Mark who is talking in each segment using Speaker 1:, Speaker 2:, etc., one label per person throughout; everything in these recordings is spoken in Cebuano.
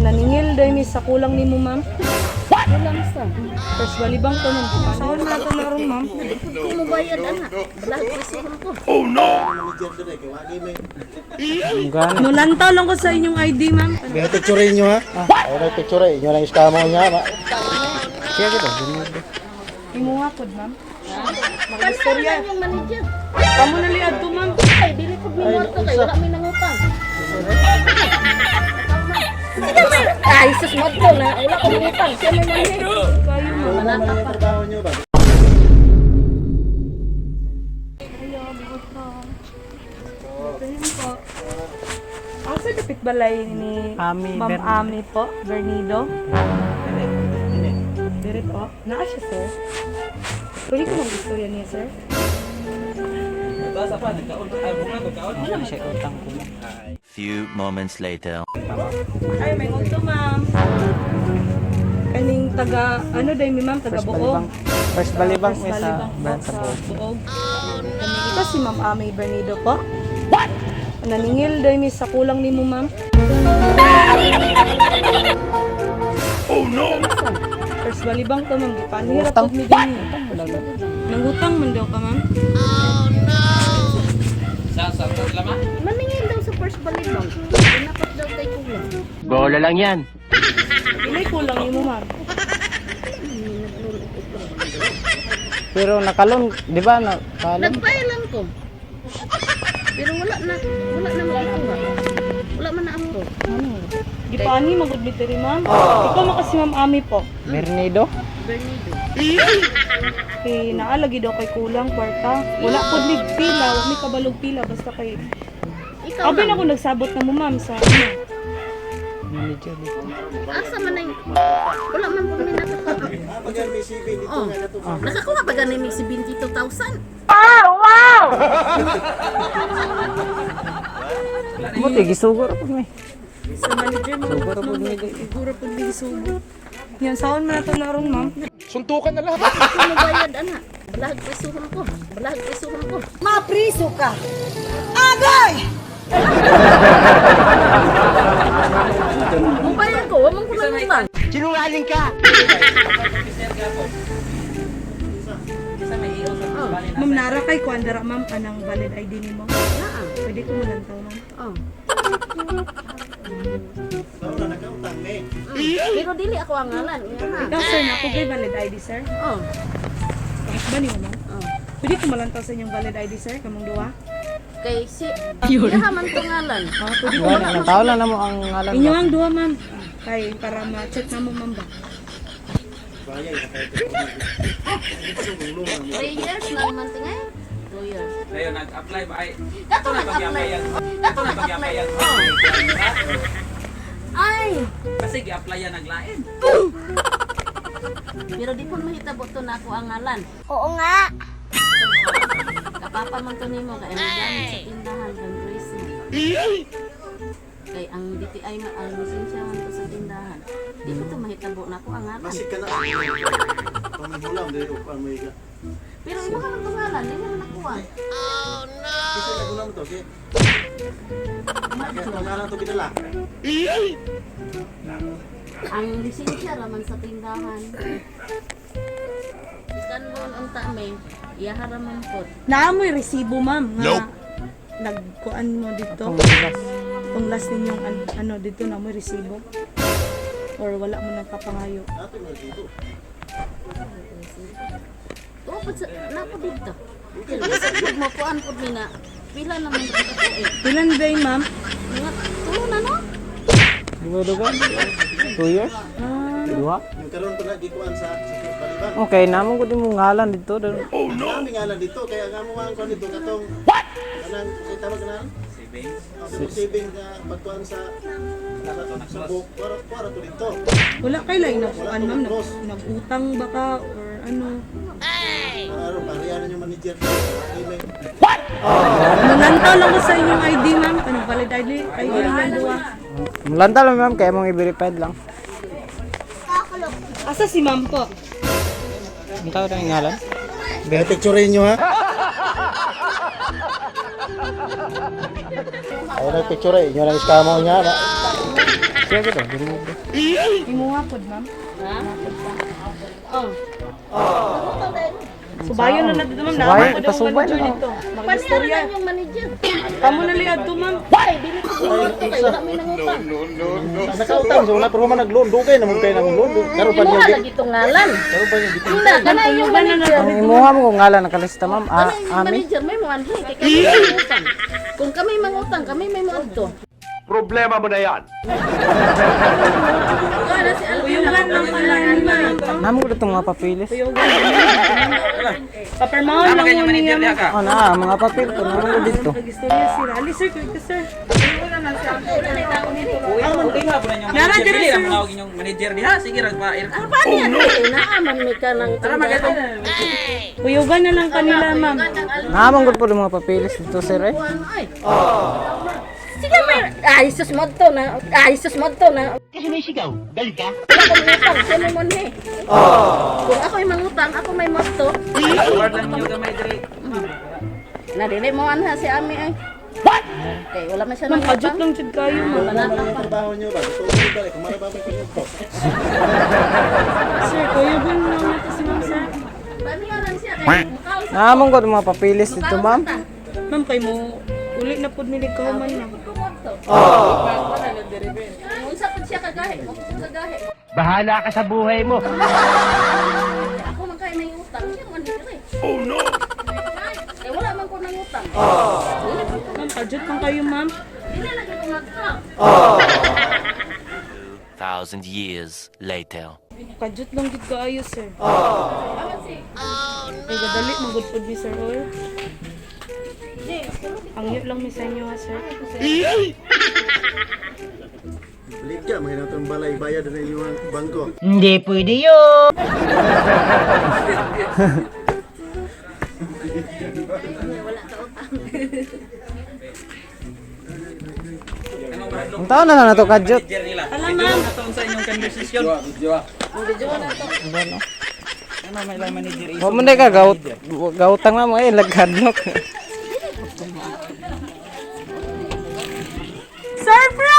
Speaker 1: Naningil day mi sa kulang nimo, ma'am.
Speaker 2: Kulang sa.
Speaker 1: First balibang to, ma'am. Saan man ato na ron, ma'am?
Speaker 2: Di pud ko mobayad ana. Balag prisuhon ko.
Speaker 3: Gani.
Speaker 1: Mulantaw lang ko sa inyong ID, ma'am.
Speaker 4: May picture inyo ha? Ay, may picture inyo lang iskamo niya.
Speaker 3: Siya kita. Bernido.
Speaker 1: Imo nga pod, ma'am.
Speaker 2: Kano na yung manager?
Speaker 1: Kamo na liad to, ma'am.
Speaker 2: Ay, dili pud mi moto kay wala mi nangutang. Ay, sus madto na. Wala ko nangutang. Siya may manager.
Speaker 1: Kayo, ma'am.
Speaker 2: Wala ka pa.
Speaker 4: Trabaho nyo ba?
Speaker 1: Hello, bukod po. Ito po. Asa dapit balay ni
Speaker 3: Ami
Speaker 1: Ma'am
Speaker 3: Bernido.
Speaker 1: Ami po, Bernido? Dire po. Naa siya, sir. Pwede ko mag-istorya niya, sir?
Speaker 3: Ano siya utang ko mo.
Speaker 5: Few moments later.
Speaker 1: Ay, may nguto, ma'am. Kaning taga, ano day mi, ma'am, taga
Speaker 3: First
Speaker 1: Buog.
Speaker 3: balibang. First balibang
Speaker 1: First
Speaker 3: may sa
Speaker 1: balibang po
Speaker 3: bayan sa
Speaker 1: sa
Speaker 3: buog.
Speaker 1: Buog. Kaning ito si Ma'am Ami Bernido po. What? Naningil day mi sa kulang nimo, ma'am. Oh no! First balibang to, ma'am. Gipanhirap
Speaker 3: Utang.
Speaker 1: pud mi dinhi. Nangutang man daw ka, ma'am.
Speaker 2: Maningil daw sa first balibang. Dapat daw tay kulang.
Speaker 5: Bola lang yan.
Speaker 1: Pilay kulang nimo, ma'am.
Speaker 3: Pero nakalon, di ba? Nakalon.
Speaker 2: Nagpailan ko. Pero wala na, wala na makuha. Wala man na ako.
Speaker 1: Gipani magud mi diri, ma'am. Ikaw man kasi Ma'am Ami po.
Speaker 3: Bernido.
Speaker 2: Bernido.
Speaker 1: Kay naalagi daw kay kulang kwarta. Wala pud mig pila, wa mi kabalog pila basta kay
Speaker 2: Ikaw
Speaker 1: Abi na
Speaker 2: lang.
Speaker 1: ko nagsabot na mo, ma'am, sa ano.
Speaker 3: Manager dito.
Speaker 2: Asa man ang wala man po mi nakakuha.
Speaker 4: Pag may CV dito
Speaker 2: Oh.
Speaker 4: nga na to.
Speaker 2: Nakakuha ba gani mig 72,000?
Speaker 3: Buti, gisugor po mi.
Speaker 1: Sa manager mo.
Speaker 3: Siguro po mi.
Speaker 1: Siguro po mi sugo. Yan, saan man nato na ron, ma'am?
Speaker 6: Suntukan na lang.
Speaker 2: Ako mobayad ana. Balag prisuhon ko. Balag prisuhon ko.
Speaker 7: Mapriso ka. Agay!
Speaker 2: Mobayad ko, wa man ko nangutang.
Speaker 5: Sinungaling ka!
Speaker 1: Ma'am, nara kay kuan dara, ma'am, kanang valid ID nimo.
Speaker 2: Naa.
Speaker 1: Pwede ko mulantaw, ma'am.
Speaker 2: Oh.
Speaker 4: Sao na nakautang ni?
Speaker 2: Pero dili ako ang ngalan. Iya ha.
Speaker 1: Ikaw, sir, na ako kay valid ID, sir.
Speaker 2: Oh.
Speaker 1: Bakit ba nimo, ma'am?
Speaker 2: Oh.
Speaker 1: Pwede ko malantaw sa inyong valid ID, sir, kamong duha.
Speaker 2: Kay si iya man to ngalan.
Speaker 1: Ah, pwede ko.
Speaker 3: Gani, ang tao lang na mo ang ngalan.
Speaker 1: Inyo ang duha, ma'am. Kay para ma-check na mo, ma'am ba.
Speaker 4: Bayay na kayo.
Speaker 2: 3 years na man tingay. 2 years.
Speaker 8: Ngayon, nag-apply ba? Ay,
Speaker 2: Kato nag-apply. Kato nag-apply. Oh. Ay,
Speaker 8: kasi gi-apply yan naglain.
Speaker 2: pero di po mahitabo to na ako ang ngalan.
Speaker 7: Oo nga.
Speaker 2: Kapapa man to nimo kay ang gamit sa tindahan kang Grace. Kay ang DTI man ang lisensya man to sa tindahan. Di ko to mahitabo na ako ang ngalan.
Speaker 4: Masik ka na. Pamihulam dili upan mo iga.
Speaker 2: Pero imo ka man to ngalan, di man nakuha.
Speaker 4: Kasi nagulam to kay. Kaya pangalan to gidala.
Speaker 2: Ang lisensya raman sa tindahan. Ikan mo unta me, iya raman pod.
Speaker 1: Naamoy resibo, ma'am, nga nagkuan mo dito. Itong last ninyong ano dito na mo resibo. Or wala mo nang kapangayo.
Speaker 4: Nato mo dito.
Speaker 2: Oo, pud sa napo dito. Pero sa pud mo kuan pud mi na pila naman ka tuig.
Speaker 1: Ilan day, ma'am?
Speaker 2: Mga tulo na no?
Speaker 3: Di ba dugan? 2 years? Duha?
Speaker 4: Yung karon to na gikuan sa balibang.
Speaker 3: Okay, namo ko din mo ngalan dito.
Speaker 4: Oh no. Kami ngalan dito kaya nga mo ang kuan dito katong What? Kanang say tawag kanang
Speaker 8: Savings.
Speaker 4: oh, saving na pagkuan sa book para para to dito.
Speaker 1: Wala kay lain nagkuan, ma'am. Nag-utang ba ka or ano?
Speaker 4: Para pariyan yung manager. Ay, may
Speaker 1: Nanantaw lang ko sa inyong ID, ma'am. Anong valid ID? ID lang duha.
Speaker 3: Mulanta lang ma'am, kaya mong i-verified lang.
Speaker 1: Asa si ma'am po?
Speaker 3: Ang tao na yung ngalan?
Speaker 4: May picture inyo ha. Ay, may picture inyo lang iskamo niya.
Speaker 3: Siya gito, remove ba?
Speaker 1: Imuha pod, ma'am.
Speaker 2: Ha? Oh.
Speaker 1: Subayon na na dito, ma'am.
Speaker 3: Subayon,
Speaker 1: Naa po daw ang
Speaker 3: pasubay
Speaker 1: manager
Speaker 3: na lang.
Speaker 1: dito.
Speaker 2: Paniara
Speaker 1: Mag-istorya.
Speaker 2: lang yung manager.
Speaker 1: Kamo na liad to, ma'am.
Speaker 2: Ay, dili ko ginoo kay wala may nangutang.
Speaker 4: Nakautang so wala pero man nagloan dugay na mo kay nang loan. Karon pa
Speaker 2: Imuha
Speaker 4: niyo.
Speaker 2: lagi itong ngalan.
Speaker 4: Karon pa niyo.
Speaker 2: Hindi, kana yung manager.
Speaker 3: Ang imuha mo kung ngalan nakalista, ma'am. Ah,
Speaker 2: Kana yung
Speaker 3: ami.
Speaker 2: manager may mo anhi kay kami may mangutang. Kung kami mangutang, kami may moadto.
Speaker 5: Problema mo na yan.
Speaker 2: Kana si Alvin.
Speaker 1: Uyugan lang pala ni ma'am.
Speaker 3: Namo ko itong mga papilis.
Speaker 1: Uyugan. Papermahon
Speaker 8: Tama
Speaker 1: lang
Speaker 8: kayo
Speaker 1: mo
Speaker 8: manager
Speaker 1: niya,
Speaker 8: diha
Speaker 1: ma'am.
Speaker 8: ka.
Speaker 3: Oh, na, mga papel ko namo ko dito.
Speaker 1: Mag-istorya sila. Ali, sir. Quick, sir.
Speaker 8: Uwi, uwi ha po na inyong
Speaker 1: Nara,
Speaker 8: manager.
Speaker 1: dire,
Speaker 8: Dili
Speaker 1: sir.
Speaker 8: ra mo inyong manager diha. Sige ra pa.
Speaker 2: Paano yan? Naaman mi ka ng
Speaker 8: Tara magatong.
Speaker 1: Uyugan na lang kanila, ma'am.
Speaker 3: Namo ko po yung mga papilis dito, sir eh.
Speaker 2: Ay. Sige may ay sus modto na ay sus modto na.
Speaker 5: Kasi may sigaw. Galit ka?
Speaker 2: Wala ko mangutang, siya may monhe. Kung ako'y mangutang, ako may motto.
Speaker 8: Guard lang niyo gamay dire.
Speaker 2: Na dili mo anha si Ami ay. What? Okay, wala man siya
Speaker 1: Ma'am,
Speaker 2: nangutang.
Speaker 1: kajut lang jud kayo, ma'am.
Speaker 4: Ang trabaho niyo ba? Gusto ko ba kung mara ba ko niyo to.
Speaker 1: Sir, kuyugan lang nato si ma'am, sir.
Speaker 2: Paniyaran siya kay mukaon sa
Speaker 3: Namo ko itong mga papilis dito, ma'am.
Speaker 1: Ma'am, kay mo uli na pud nili ka man ma'am.
Speaker 2: Oh. Unsa pud siya kagahi, mo pud kagahi.
Speaker 5: Bahala ka sa buhay mo.
Speaker 2: Ako man kay may utang, siya man diri. Oh no. Eh wala man ko nang utang. Dili pud ko.
Speaker 1: Ma'am, kajut lang kayo, ma'am.
Speaker 2: Dili lagi ko magtao.
Speaker 5: Thousand years later.
Speaker 1: Kajut lang gid kaayo, sir.
Speaker 2: Aman si
Speaker 1: Kay gadali magud pud mi, sir, oy. Angyo lang mi sa inyo, ha, sir.
Speaker 4: Balik ka mga natong balay bayad na inyong bangko.
Speaker 7: Hindi pwede yun.
Speaker 2: wala ka utang.
Speaker 8: Anong mahadlok
Speaker 3: Ang taon na lang na to, kajut.
Speaker 8: manager nila.
Speaker 1: Ala,
Speaker 8: Medyo
Speaker 1: ma'am.
Speaker 8: na to sa inyong conversation.
Speaker 2: Ang video na to.
Speaker 8: Ano may lang manager
Speaker 3: Wa mo na ka gaut gautang na mo eh lagkadlok.
Speaker 1: Surprise!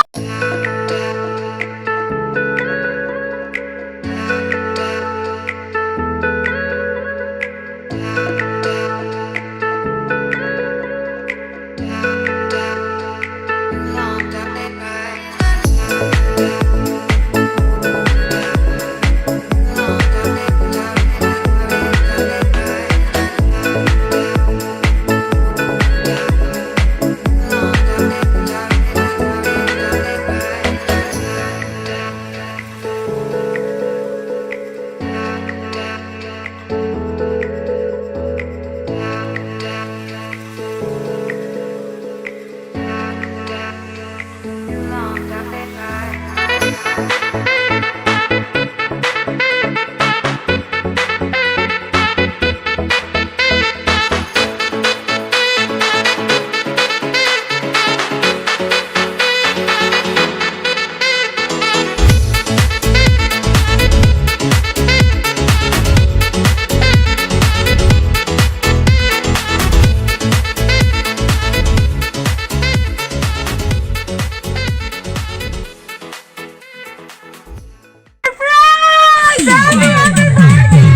Speaker 1: Surprise! Happy, happy birthday!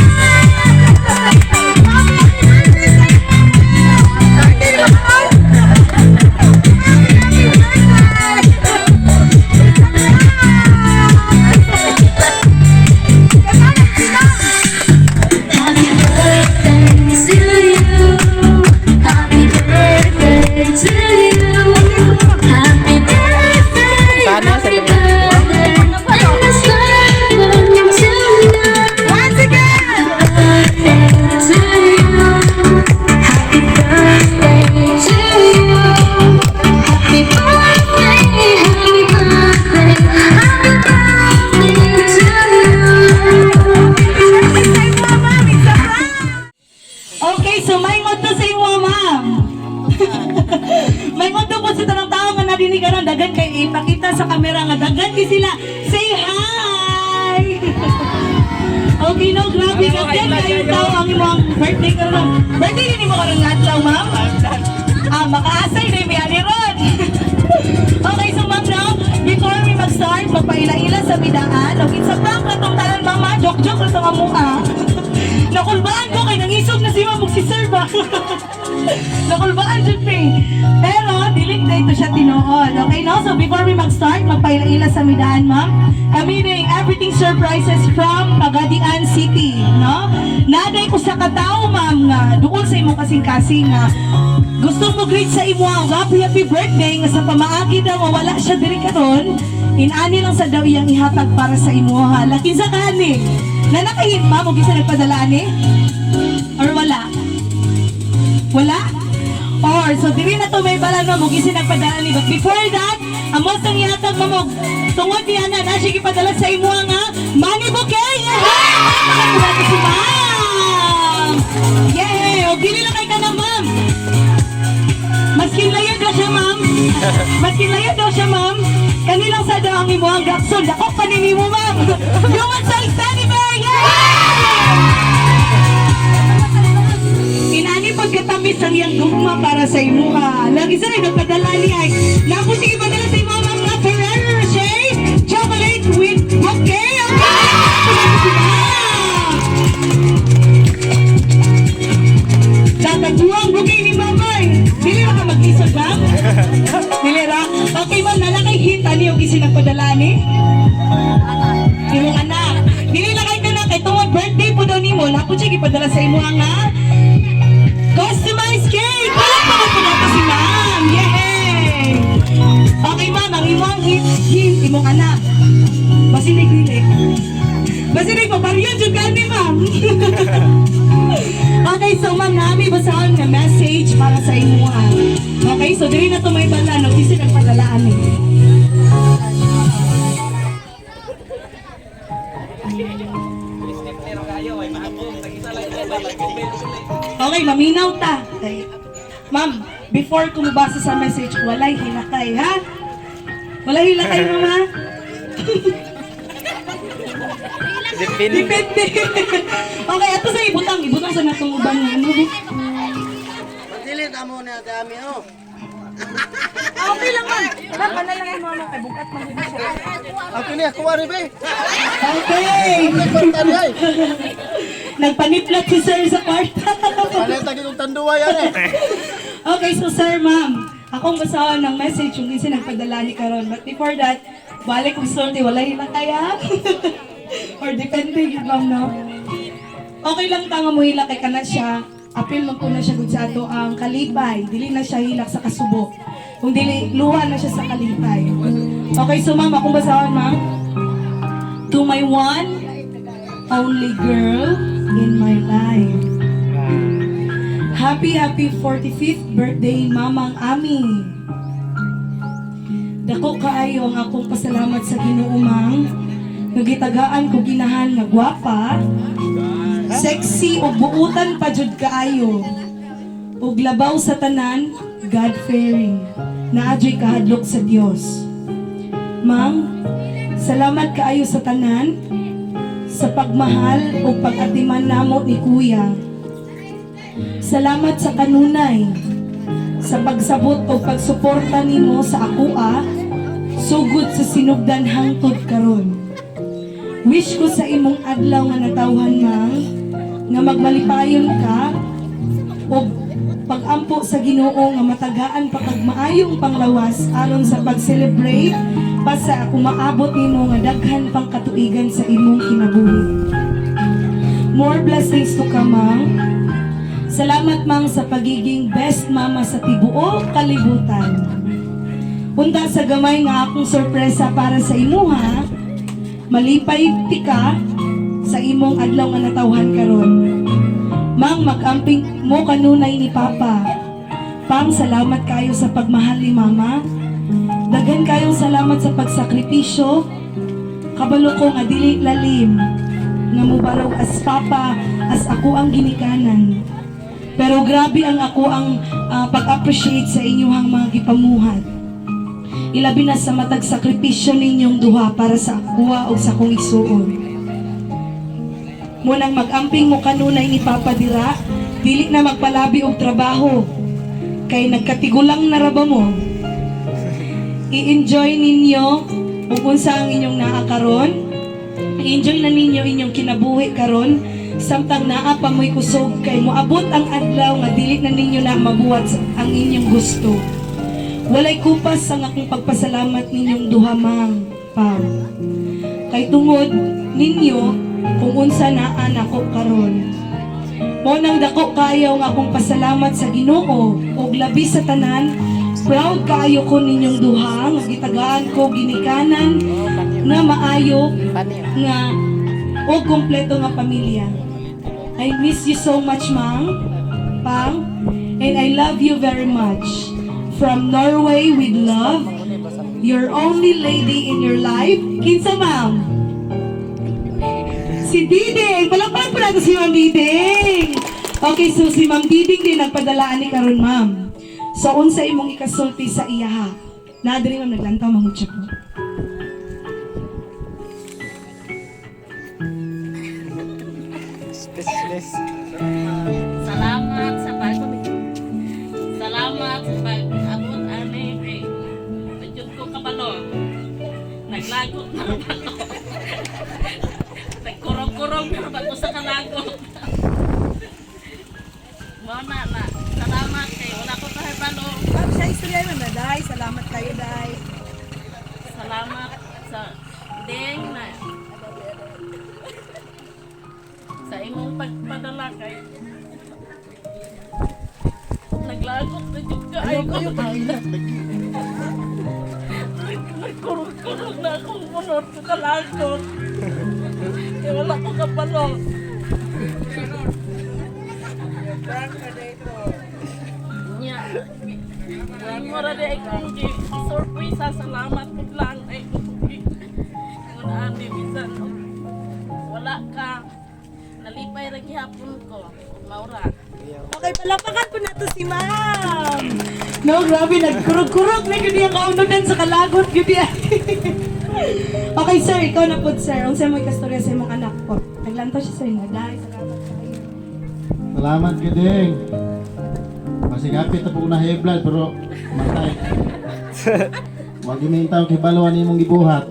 Speaker 1: Happy, happy birthday!
Speaker 3: Sana sa
Speaker 7: Once again! Okay, so may ngodto sa imo, ma'am. May ngodto po sa tanang tao nga narinig karon dagan kay ipakita sa kamera nga dagan kay sila. Say hi. Okay, no, grabe ka. Yan kayo tao ang imong birthday karon. Birthday ni mo karon nga adlaw, ma'am. Ah, makaasay na may ani ron. Okay, so ma'am, no, before we mag mag-start, magpaila-ila sa bidaan. Og it's a prank na tong tanan, mama. Joke-joke na tong amua. Nakulbaan ko kay nangisog na si ma'am ug si sir ba. Nakulbaan jud mi. Pero dili na ito siya tinuod. Okay, no? So before we mag-start, magpaila-ila sa midaan, ma'am. Kami ning Everything Surprises from Pagadian City, no? Naday usa ka tawo, ma'am, nga duol sa imong kasing-kasing nga gusto mo greet sa imo ang happy happy birthday nga sa pamaagi daw nga wala siya diri karon. Inani lang sa daw iyang ihatag para sa imo ha. Lakin sa kani. Na nakahin pa mo kinsa nagpadala ani? Or wala? Wala? Or, so diri na to may balan mo, kinsa nagpadala ni. But before that, amo sang ihatag mo tungod niya na na siya gipadala sa imo nga money bouquet. Yeah! Si ma'am! Yeah! O dili lang kay ka na, ma'am. Maskin layo daw siya, ma'am. Maskin layo daw siya, ma'am. Kanilang sa daw ang imuhang gakson. Dako pa ni mo, ma'am. Human size teddy bear! Yeah! Inani pagkatamis ang iyang gugma para sa imuha. Lagi sa rin, nagpadala niya ay. Naku, sige, padala sa imuha, ma'am, nga Ferrero Rocher chocolate with bouquet. Okay! Si ma'am. Tataguang bouquet ni Mamay. Dili ra ka mag-isod, ma'am? Dili ra? Okay, ma'am, nalakay hint ani yung isinagpadala ni? Imong anak. Dili na kay tanak kay tungod birthday po daw nimo, napo siya gipadala sa imo nga customized cake. Palakpakan po nato si ma'am. Yay! Okay, ma'am, ang imong hint, hint imong anak. Basinig dili. Basinig mo, baryon jud ka ni ma'am. Okay, so ma'am, nami basahon nga message para sa imuha. Okay, so dili na to may bala, no, kasi nagpadalaan eh. Okay, maminaw ta. Okay. Ma'am, before ko mabasa sa message, walay hilakay, ha? Walay hilakay, mama?
Speaker 3: Depende.
Speaker 7: Depende. Okay, ato sa ibutang. Ibutang sa natong uban nga ano.
Speaker 4: Dili tamo na dami oh.
Speaker 1: Okay lang, ma'am. Ma'am, ano lang yung mama kay bukat man gud siya.
Speaker 4: Ako niya kuha rin be.
Speaker 7: Okay.
Speaker 4: Ang kwarta ni ay.
Speaker 7: Nagpaniplat si sir sa kwarta.
Speaker 4: Palit lagi kong tanduwa yan eh.
Speaker 7: Okay, so sir, ma'am, akong basahon ng message yung isa nagpadala ni Karon. But before that, balik kong sulti, wala yung kaya. Or depende yun, ma'am, no? Okay lang tanga mo hilak kay kana siya. Apil man po na siya gud sa ato ang kalipay. Dili na siya hilak sa kasubo. Kung dili, luha na siya sa kalipay. Okay, so ma'am, akong basahon, ma'am. To my one only girl in my life. Happy, happy 45th birthday, Mamang Ami. Dako kaayo ang akong pasalamat sa Ginoo, Mang. Nga gitagaan ko ginahan nga gwapa, sexy ug buutan pa jud kaayo. Ug labaw sa tanan, God-fearing. Naa juy kahadlok sa Dios. Mang, salamat kaayo sa tanan sa pagmahal ug pag-atiman namo ni Kuya. Salamat sa kanunay, sa pagsabot o pagsuporta nimo sa akoa, sugod sa sinugdan hangtod karon. Wish ko sa imong adlaw nga natawhan mang, nga magmalipayon ka, o pagampo sa Ginoo nga matagaan pa kag maayong panglawas aron sa pag-celebrate pa sa kumaabot nimo nga daghan pang katuigan sa imong kinabuhi. More blessings to come, Mang. Salamat, Mang, sa pagiging best mama sa tibuok kalibutan. Unta sa gamay nga akong sorpresa para sa imuha, malipay ti ka sa imong adlaw nga natawhan karon. Mang, magamping mo kanunay ni Papa. Pang, salamat kayo sa pagmahal ni Mama. Daghan kayong salamat sa pagsakripisyo. Kabalo ko nga dili lalim nga mubarog as papa as ako ang ginikanan. Pero grabe ang ako ang pag-appreciate sa inyong mga gipamuhat. Ilabi na sa matag sakripisyo ninyong duha para sa akuha o sa akong igsuon. Munang mag-amping mo kanunay ni Papa dira, dili na magpalabi og trabaho. Kay nagkatigulang na ra ba mo? I-enjoy ninyo Ug unsa ang inyong naa karon, enjoy na ninyo inyong kinabuhi karon samtang naa pa mo'y kusog kay moabot ang adlaw nga dili na ninyo na mabuhat ang inyong gusto. Walay kupas ang akong pagpasalamat ninyong duha, Mang Pam. Kay tungod ninyo kung unsa naa nako karon. Mao nang dako kaayo nga akong pasalamat sa Ginoo ug labi sa tanan, proud kaayo ko ninyong duha nga gitagaan ko ginikanan nga maayo nga o kompleto nga pamilya. I miss you so much, Mang, Pang, and I love you very much. From Norway with love, your only lady in your life. Kinsa, ma'am? Si Diding! Palakpakan po natin si Ma'am Diding! Okay, so si Ma'am Diding din nagpadalaan ni karon, ma'am. So, unsa imong ikasulti sa iyaha? Na diri, ma'am, naglantaw mangutya ko.
Speaker 3: Speechless.
Speaker 2: Salamat sa pag-abot ani kay jud ko kabalo. Naglagot na ba ko. Nagkurog-kurog na ba ko sa kalagot. Mao na na. Salamat kay wala ko kahibalo.
Speaker 1: Ma'am, siya istorya, ma'am, na day. Salamat kayo, day.
Speaker 2: Salamat sa ding na sa imong pagpadala kay naglagot na jud kaayo ko. Nagkurog-kurog na akong bunot ko kalagot. Kaya wala ko kabalo. Nya. Mura di ay kong gi surprise, salamat pud lang ay kong gi. Ingon ani bisan wala ka, nalipay ra gihapon ko ug maura.
Speaker 1: Okay, palakpakan po nato si ma'am.
Speaker 7: No, grabe, nagkurog-kurog na gyud ang kaunudan sa kalagot gyud niya. Okay, sir, ikaw na po, sir. Unsa mo ikastorya sa imong anak po? Naglantaw siya, sir, na day. Salamat kayo.
Speaker 4: Salamat giding. Masigapit na po na high blood pero matay. Wag mi taw kibaluan imong gibuhat.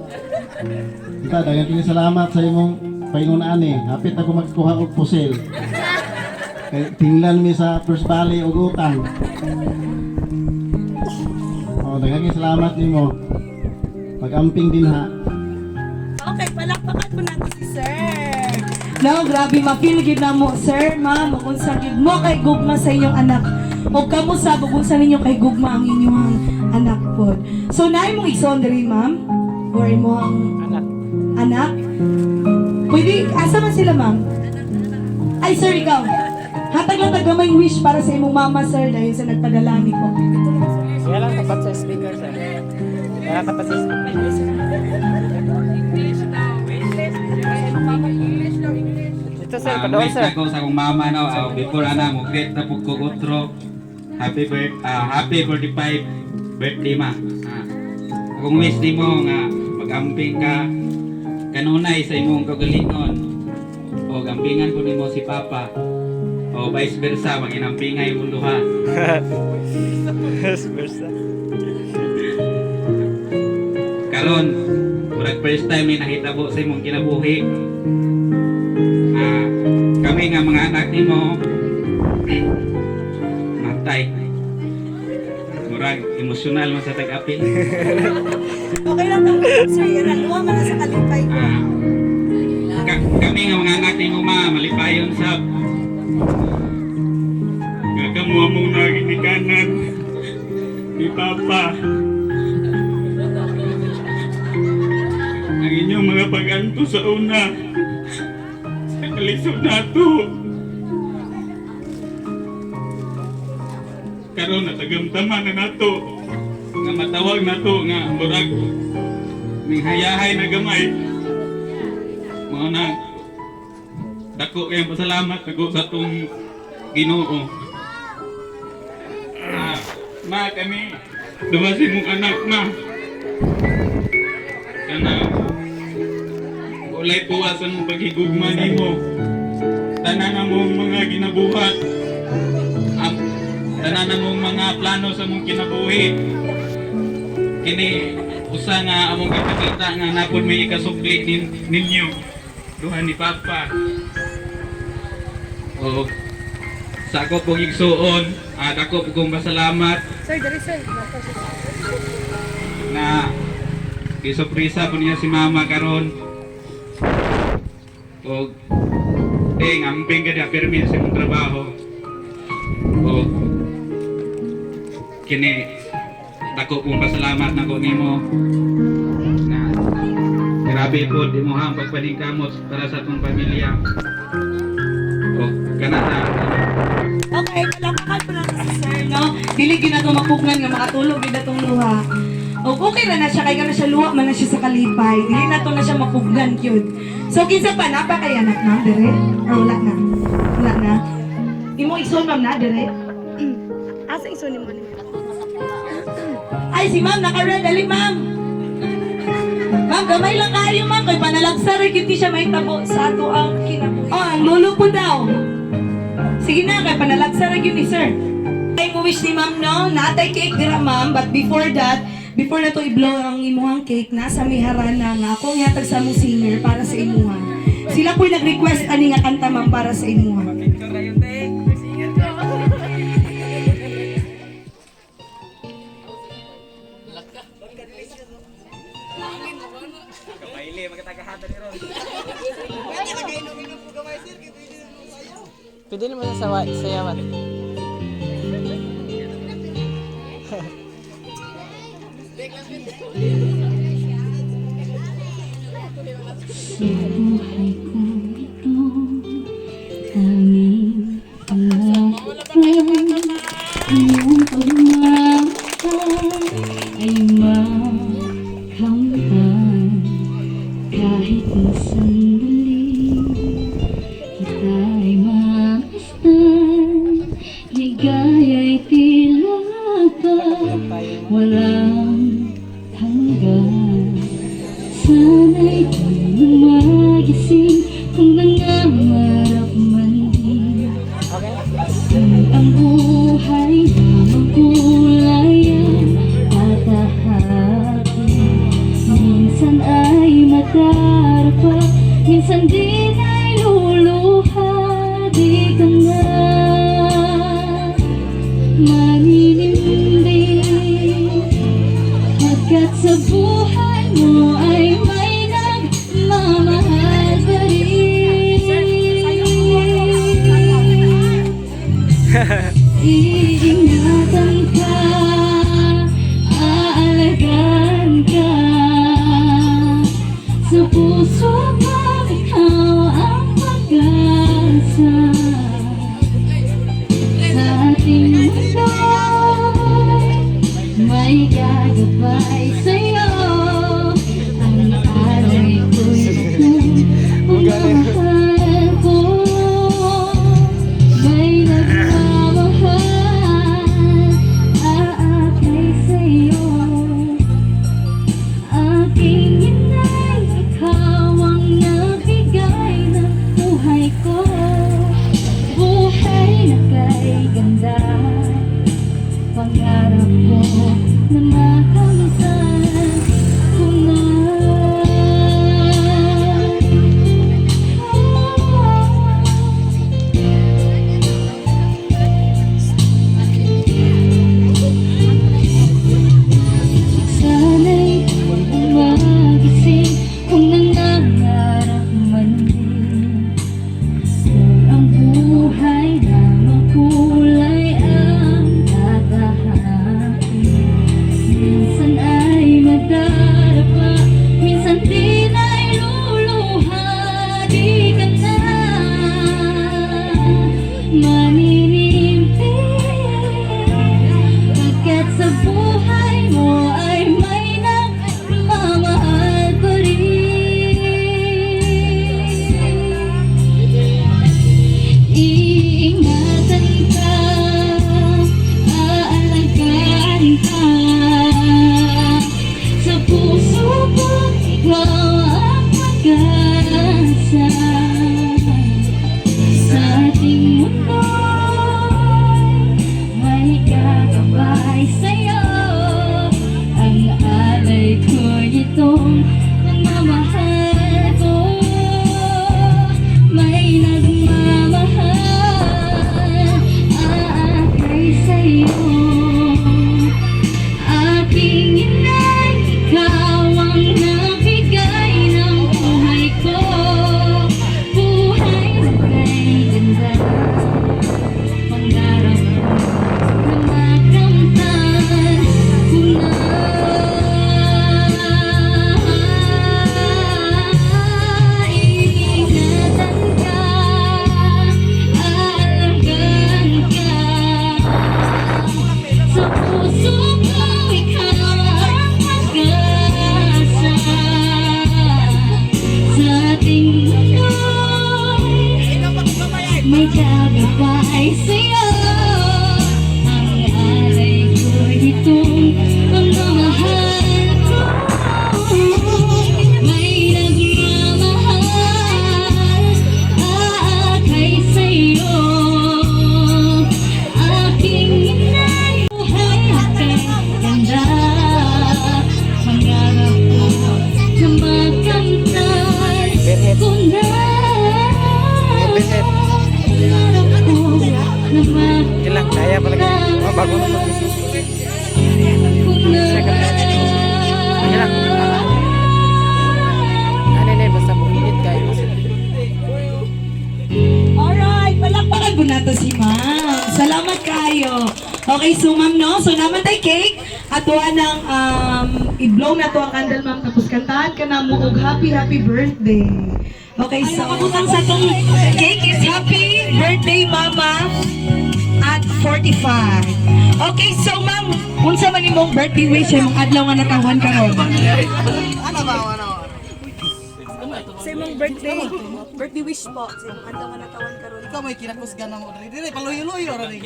Speaker 4: Kita daghang kini salamat sa imong paingon ani. Hapit ako magkuha og pusil. Kay tinglan mi sa First Valley og utang. Oh, daghang kini salamat nimo. Pag-amping din ha.
Speaker 1: Okay, palakpakan po nato si sir.
Speaker 7: No, grabe, ma-feel gyud na mo, sir, ma'am, ug unsa gyud mo kay gugma sa inyong anak. O kamo sa ug unsa ninyo kay gugma ang inyong anak pod. So naay mong igsoon diri, ma'am? Or imong
Speaker 3: Anak.
Speaker 7: anak? Pwede, asa man sila, ma'am? Ay, sir, ikaw. Hatag lang tagamay wish para sa imong mama, sir, dahil sa nagpadala ni ko.
Speaker 3: Kaya lang tapat sa speaker, sir. Kaya lang tapat sa speaker. Ito, sir, padoon,
Speaker 8: Wish
Speaker 3: sir.
Speaker 8: na ko sa akong mama no, before ana mo greet na pud ko otro. Happy 45 birthday, ma. Akong wish nimo nga mag-amping ka kanunay sa imong kagalingon. O gampingan ko nimo si Papa. O vice versa, maginampingay imong duha.
Speaker 3: Versa.
Speaker 8: Karon, murag first time ni nahitabo sa imong kinabuhi. Kami nga mga anak nimo matay. Murag emosyonal man sa tag-apil.
Speaker 1: Okay lang to, sir. Yan, luwa man na sa kalipay ko.
Speaker 8: Kami nga mga anak nimo, ma, malipayon sab. Nga kamo among naginikanan ni Papa. Ang inyong mga pag-anto sa una sa kalisod nato. Karon natagamtaman na nato nga matawag nato nga murag minghayahay na gamay. Mga na dako kayong pasalamat dako sa tong Ginoo. Ma, kami duha sa imong anak, ma. Kana walay puwasan mo paghigugma nimo. Tanan ang mong mga ginabuhat. Ang tanan ang mong mga plano sa mong kinabuhi. Kini usa sorpresa nga among ipakita nga napod may ikasukli ninyo duha ni Papa. O sa ako pong igsuon, dako po kong pasalamat
Speaker 1: Sir, dali sir.
Speaker 8: na gisurpresa po niya si Mama karon. Og ding amping ka di pirmi sa imong trabaho. Og kini dako pong pasalamat nako nimo na grabe po di mo ang pagpaningkamot para sa atong pamilya. Og kana na.
Speaker 7: Okay, palakpakan po natin si sir, no? Dili gyud na to mapugnan nga makatulog gyud atong luha. O okay ra na siya kay kana siya luha man na siya sa kalipay. Dili na to na siya mapugnan gyud. So kinsa pa na pa kay anak ma'am dire? Or wala na? Wala na. Imo ison ma'am na dire?
Speaker 1: Asa ison nimo ni?
Speaker 7: Ay si ma'am naka-red dali ma'am. Ma'am, gamay lang kayo ma'am kay panalagsa ra gyud ti siya mahitabo sa ato ang kinabuhi. Oh, ang lolo po daw. Sige na, kay panalagsa ra gyud ni sir. Ay mo wish ni ma'am no, natay cake dira ma'am, but before that, before na to i-blow ang imuhang cake, nasa may harana nga akong ihatag sa among singer para sa imuha. Sila po'y nag-request ani nga kanta ma'am para sa imuha.
Speaker 3: Pwede naman sa sayawan.
Speaker 6: Sa buhay kong ito, tanging pangarap iyong pagmamahal ay makamtan. Kahit na sandali, kita ay mamasdan. Ligaya'y tila pa walang hanggan. Sana'y di na magising kung nangangarap man din.
Speaker 3: Okay.
Speaker 6: Kung ang buhay na magkulay ang tatahakin. Minsan ay madarapa, minsan din ay luluha. Di ka na maninindi pagkat sa buhay mo ay may nagmamahal pa rin. Iingatan ka, aalagaan ka. Sa puso ko, ikaw ang pag-asa. Sa ating mundo, may gagabay sa'yo. Ang alay ko'y mahal ko. May nagmamahal. Ating mundo'y may gagabay sa'yo. Ang alay ko itong pagmamahal ko. May nagmamahal kay sa'yo. Aking inay, buhay kay ganda. Pangarap ko na makamtan ko na.
Speaker 3: Beset.
Speaker 6: Pangarap ko na
Speaker 3: Okay lang, kaya pala. Oh, bago na to.
Speaker 6: ko na.
Speaker 3: Okay lang. Ano na, basta muinit kayo.
Speaker 7: Alright, palakpakan po nato si ma'am. Salamat kayo. Okay, so ma'am, no? So naman tay cake. Ato ng i-blow na to ang candle, ma'am. Tapos kantahan ka na mo og happy, happy birthday. Okay, so nakabutang sa tong cake is happy birthday, mama, at 45. Okay, so ma'am, unsa man imong birthday wish imong adlaw nga natawhan karon? Sa imong birthday wish po, sa imong adlaw nga natawhan karon.
Speaker 9: Ikaw may kinakusgan na mo diri diri paluyo-luyo ra ni.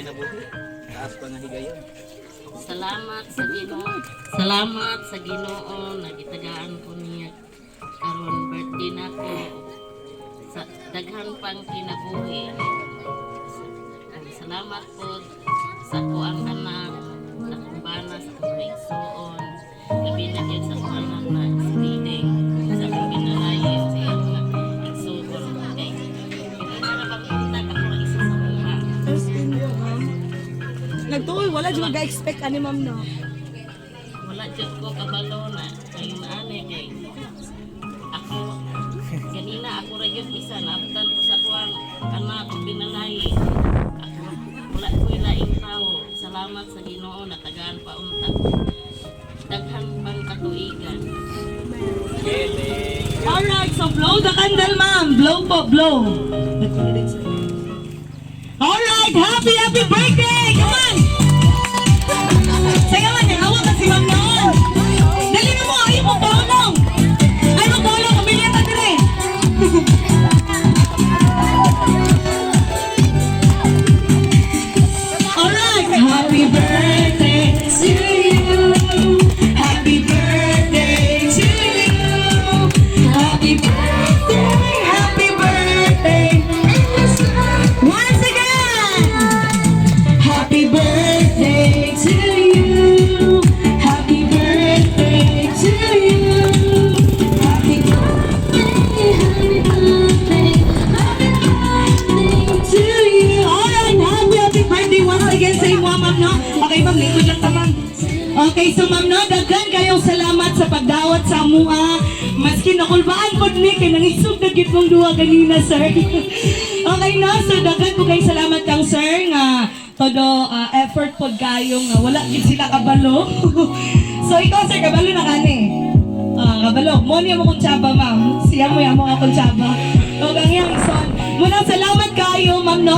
Speaker 2: Salamat sa Ginoo. Salamat sa Ginoo na gitagaan ko niya karon birthday nako. Sa daghan pang kinabuhi. Ang salamat po sa ko ang anak, sa akong bana, sa akong mga igsuon. Labi na gyud sa akong anak na si Diding, sa akong binalayi, sa iyang mga igsuon. Kay hindi na na pag-contact ako ang isa sa mga.
Speaker 1: Nagtuoy, wala jud ga-expect ani ma'am, no.
Speaker 2: Wala jud ko kabalo na kay naani kay ako ganina ako ra gyud isa naabtan ko sa kuang anak ug binalayi ako. Wala ko'y laing tawo. Salamat sa Ginoo, natagaan pa unta daghan pang katuigan.
Speaker 7: Alright, so blow the candle, ma'am. Blow po, blow. Alright, happy, happy birthday! Come on! Sayawan niya, hawak ka si ma'am noon. Dali na mo, ayaw mo paulong. Ayaw mo paulong, pamilya ka dire. Alright, happy birthday to you. Happy birthday to you. Happy birthday, happy birthday. Once again. Happy birthday to you. Happy birthday to you. Happy birthday, happy birthday, happy birthday to you. Alright, happy, happy birthday once again sa imo, ma'am, no? Okay, ma'am, lingkod lang ta, ma'am. Okay, so ma'am, no, daghan kayong salamat sa pagdawat sa amua. Maski nakulbaan pod ni kay nangisog na gyud mong duha ganina, sir. Okay, no, so daghan po kayong salamat kang sir nga todo effort pod kayo nga wala gid sila kabalo. So ikaw, sir, kabalo na kani. Ah, kabalo. Mo niya mo kutsaba, ma'am. Siya mo mo nga kutsaba. Og ang iyang ison. Munang salamat kayo, ma'am, no.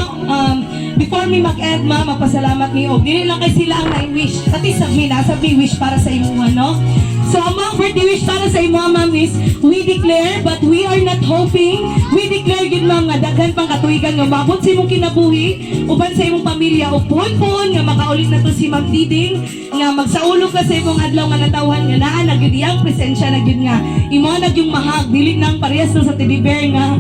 Speaker 7: Before me mag-end, ma'am, magpasalamat ni og dili lang kay sila ang na-wish. Pati sa mi nasa mi wish para sa imuha, no? So, ang mga birthday wish para sa imuha, ma'am, is we declare, but we are not hoping. We declare yun, ma'am, nga daghan pang katuigan nga mabot sa imong kinabuhi, uban sa imong pamilya, o puon-puon nga makaulit na to si Ma'am Diding, nga magsaulog ka sa imong adlaw nga natawhan nga naa na gyud iyang presensya na gyud nga imo na gyud mahag dili nang parehas lang sa teddy bear nga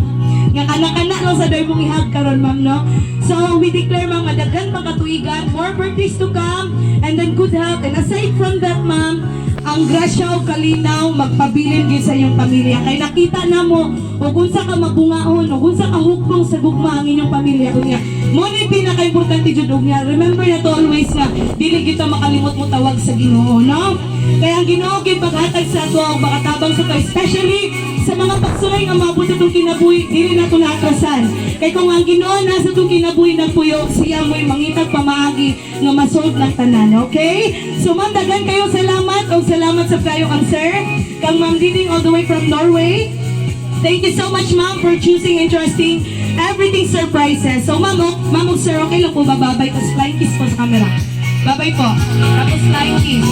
Speaker 7: nga kana-kana lang sa doy mong ihag karon, ma'am, no. So we declare, ma'am, nga daghan pang katuigan, more birthdays to come, and then good health, and aside from that, ma'am, ang grasya o kalinaw magpabilin gyud sa inyong pamilya kay nakita na mo ug unsa ka mabungaon ug unsa ka hukbong sa gugma ang inyong pamilya. Unya mo ni pinaka-importante jud og nga remember na to always nga dili gyud ta makalimot mo tawag sa Ginoo, no, kaya ang Ginoo gyud paghatag sa ato ang makatabang sa to, especially sa mga pagsulay nga maabot sa itong kinabuhi. Dili na ito naatrasan kay kung ang Ginoo nasa itong kinabuhi nagpuyo, siya mo'y mangitag pamaagi nga masolve ng tanan. Okay, so ma'am, daghan kayo salamat og salamat sa kayo kang sir, kang Ma'am Diding all the way from Norway. Thank you so much, ma'am, for choosing and trusting Everything Surprises. So, ma'am, oh, ma'am, oh, sir, okay lang po ba? Bye-bye. Tapos flying kiss po sa camera. Bye-bye po. Tapos flying kiss.